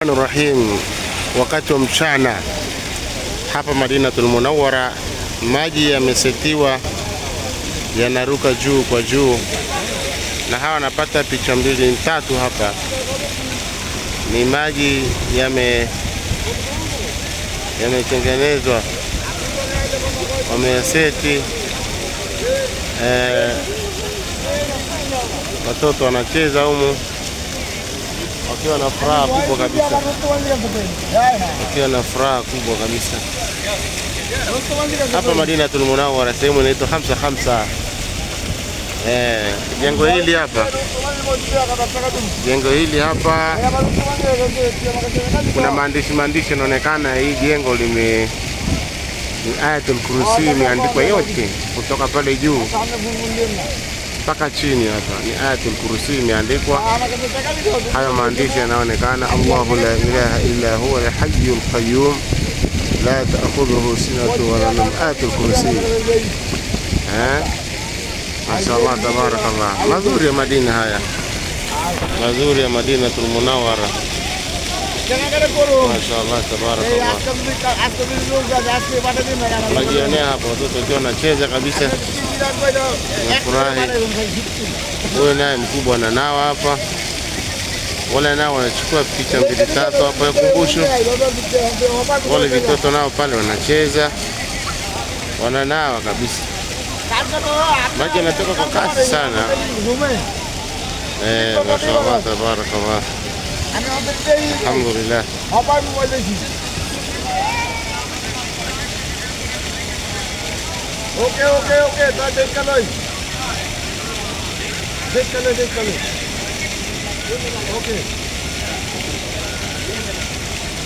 Rahim, wakati wa mchana hapa Madinatul Munawwara, maji yamesetiwa yanaruka juu kwa juu, na hawa wanapata picha mbili tatu hapa. Ni maji yametengenezwa, wameyaseti. Watoto wanacheza humu wakiwa na furaha kubwa kabisa, wakiwa na furaha kubwa kabisa. Hapa Madinatul Munawwara, sehemu inaitwa Hamsa Hamsa. Jengo hili hapa, jengo hili hapa kuna maandishi maandishi yanaonekana. Hii jengo lime ni Ayatul Kursi imeandikwa yote kutoka pale juu mpaka chini. Hapa ni Ayatul Kursi imeandikwa, hayo maandishi yanaonekana. Allahu la ilaha illa huwa al-hayyul qayyum la ta'khudhuhu sinatun wala nawm. Ayatul Kursi. Mashaallah, tabarakallah. Mazuri ya Madina haya, mazuri ya Madinatul Munawwara. Mashaallah, tabarakallah. Unajionea hapo watoto wakiwa wanacheza kabisa, nafurahi. Huyo naye mkubwa ananawa hapa, wale nao wanachukua picha mbili tatu hapo ya kumbusho. Wale vitoto nao pale wanacheza, wananawa kabisa. Maji yanatoka kwa kasi sana. Mashaallah, tabarakallah. Alhamdulillah. Okay okay okay, দেখ কালো, দেখ কালো। ওকে।